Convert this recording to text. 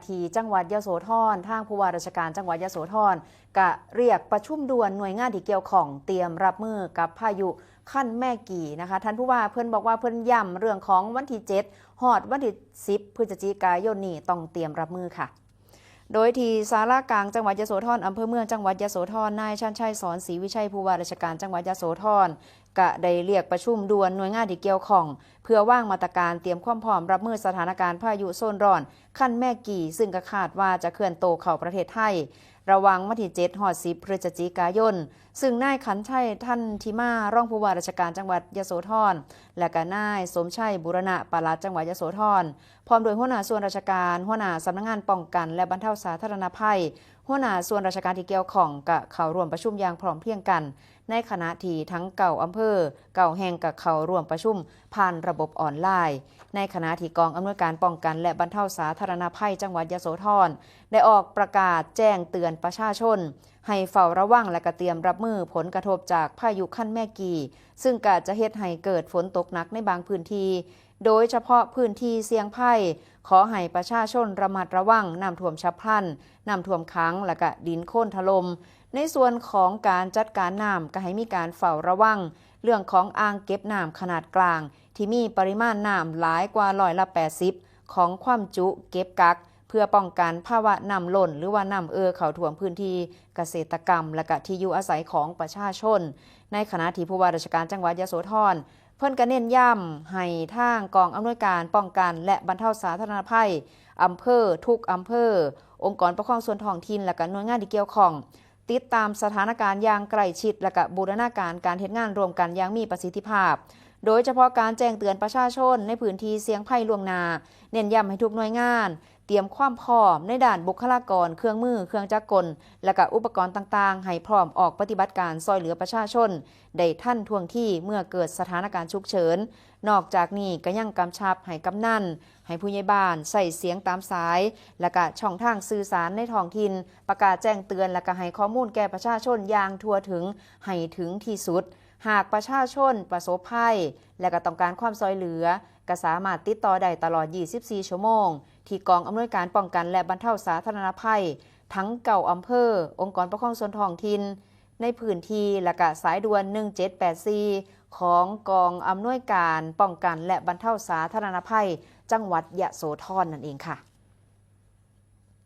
ທີ່ຈັງຫວັດຍະໂສທອນ, ທາງຜູ້ວ່າລາຊະການຈັງຫວັດຍະໂສທອນກະຮຽກປະຊຸມດ່ວນໜ່ວຍງານທີ່ກ່ຽວຂ້ອງ ຕຽມຮັບມືກັບພາຍຸຄັນແມກີນະຄະ. ທ່ານຜູ້ວ່າເພິ່ນບອກວ່າເພິ່ນຢ້ຳເລື່ອງຂອງວັນທີເຈັດ ຮອດວັນທີສິບ ພຶສຈິກາຍົນນີ້ ຕ້ອງຕຽມຮັບມືຄ່ະ. ໂດຍທີ່ສາລາກາງຈັງຫວັດຍະໂສທອນ, ອຳເພີເມືອງຈັງຫວັດຍະໂສທອນ, ນາຍຊັນໄຊ ສອນສີວິໄຊ ຜູ້ວ່າລາຊະການຈັງຫວັດຍະໂສທອນ ກະໄດ້ຮຽກປະຊຸມດ່ວນໜ່ວຍງານທີ່ກ່ຽວຂ້ອງ ເພື່ອວາງມາດຕະການຕຽມຄວາມພ້ອມຮັບມືສະຖານະການພາຍຸໂຊນຮ້ອນຄັນແມກີ ຊຶ່ງກະຄາດວ່າຈະເຄື່ອນໂຕເຂົ້າປະເທດໄທ ລະຫວ່າງວັນທີເຈັດ ຮອດສິບ ພຶສຈິກາຍົນ, ຊຶ່ງນາຍຂັນໄຊ ທັນທິມາ ຮອງຜູ້ວ່າລາຊະການຈັງຫວັດຍະໂສທອນ ແລະກະນາຍສົມໄຊ ບູລະນະ ປະຫຼັດຈັງຫວັດຍະໂສທອນ ພ້ອມດ້ວຍຫົວໜ້າສ່ວນລາຊະການ, ຫົວໜ້າສຳນັກງານປ້ອງກັນ ແລະ ບັນເທົາສາທາລະນະໄພ, ຫົວໜ້າສ່ວນລາຊະການທີ່ກ່ຽວຂ້ອງ ກະເຂົ້າຮ່ວມປະຊຸມຢ່າງພ້ອມພຽງກັນ, ໃນຂະນະທີ່ທັງເກົ້າອຳເພີ ເກົ້າແຫ່ງ ກະເຂົ້າຮ່ວມປະຊຸມຜ່ານລະບົບອອນລາຍ. ໃນຂະນະທີ່ກອງອຳນວຍການປ້ອງກັນ ແລະ ບັນເທົາສາທາລະນະໄພຈັງຫວັດຍະໂສທອນ ໄດ້ອອກປະກາດແຈ້ງເຕືອນປະຊາຊົນ ໃຫ້ເຝົ້າລະວັງ ແລະ ກະຕຽມຮັບມືຜົນກະທົບຈາກພາຍຸຄັນແມກີ ຊຶ່ງກະຈະເຮັດໃຫ້ເກີດຝົນຕົກໜັກໃນບາງພື້ນທີ່ ໂດຍສະເພາະພື້ນທີ່ສ່ຽງໄພ ຂໍໃຫ້ປະຊາຊົນລະມັດລະວັງນ້ຳຖ້ວມສັບພລັນ, ນ້ຳຖ້ວມຂັງ ແລະ ກະດິນໂຄນຖະຫຼົ່ມ. ໃນສ່ວນຂອງການຈັດການນ້ຳ ກະໃຫ້ມີການເຝົ້າລະວັງເລື່ອງຂອງອ່າງເກັບນ້ຳຂະໜາດກາງ ທີ່ມີປະລິມານນ້ຳຫຼາຍກວ່າຮ້ອຍລະແປດສິບຂອງຄວາມຈຸເກັບກັກ ເພື່ອປ້ອງກັນພາວະນ້ຳລົ້ນ ຫຼືວ່ານ້ຳເອ່ອເຂົ້າຖ້ວມພື້ນທີ່ກະເສດຕະກຳ ແລະ ກະທີ່ຢູ່ອາໄສຂອງປະຊາຊົນ. ໃນຂະນະທີ່ຜູ້ວ່າລາຊະການຈັງຫວັດຍະໂສທອນ ເພິ່ນກະເນັ້ນຢ້ຳໃຫ້ທາງກອງອຳນວຍການປ້ອງກັນ ແລະ ບັນເທົາສາທາລະນະໄພອຳເພີ, ທຸກອຳເພີ, ອົງກອນປົກຄອງສ່ວນທ້ອງຖິ່ນ ແລະ ກະໜ່ວຍງານທີ່ກ່ຽວຂ້ອງ ຕິດຕາມສະຖານະການຢ່າງໃກ້ຊິດ ແລະ ກະບູລະນາການການເຮັດງານຮ່ວມກັນຢ່າງມີປະສິດທິພາບ, ໂດຍສະເພາະການແຈ້ງເຕືອນປະຊາຊົນໃນພື້ນທີ່ສ່ຽງໄພລ່ວງໜ້າ, ເນັ້ນຢ້ຳໃຫ້ທຸກໜ່ວຍງານຕຽມຄວາມພ້ອມໃນດ້ານບຸກຄະລາກອນ, ເຄື່ອງມື, ເຄື່ອງຈັກກົນ ແລະ ກະອຸປະກອນຕ່າງໆ ໃຫ້ພ້ອມອອກປະຕິບັດການຊ່ອຍເຫຼືອປະຊາຊົນໄດ້ທັນທ່ວງທີເມື່ອເກີດສະຖານະການສຸກເສີນ. ນອກຈາກນີ້ກະຍັງກຳຊັບໃຫ້ກຳນັນ, ໃຫ້ຜູ້ໃຫຍ່ບ້ານໃຊ້ສຽງຕາມສາຍ ແລະ ກະຊ່ອງທາງສື່ສານໃນທ້ອງຖິ່ນ ປະກາດແຈ້ງເຕືອນ ແລະ ກະໃຫ້ຂໍ້ມູນແກ່ປະຊາຊົນຢ່າງທົ່ວເຖິງໃຫ້ເຖິງທີ່ສຸດ. ຫາກປະຊາຊົນປະສົບໄພ ແລະ ກະຕ້ອງການຄວາມຊ່ອຍເຫຼືອ ກະສາມາດຕິດຕໍ່ໄດ້ຕະຫຼອດ ຊາວສີ່ຊົ່ວໂມງ ທີ່ກອງອຳນວຍການປ້ອງກັນ ແລະ ບັນເທົາສາທາລະນະໄພທັງເກົ້າອຳເພີ, ອົງກອນປົກຄອງສ່ວນທ້ອງຖິ່ນໃນພື້ນທີ່ ແລະ ກະສາຍດ່ວນ ໜຶ່ງເຈັດແປດສີ່ ຂອງກອງອຳນວຍການປ້ອງກັນ ແລະ ບັນເທົາສາທາລະນະໄພຈັງຫວັດຍະໂສທອນນັ້ນເອງຄ່ະ.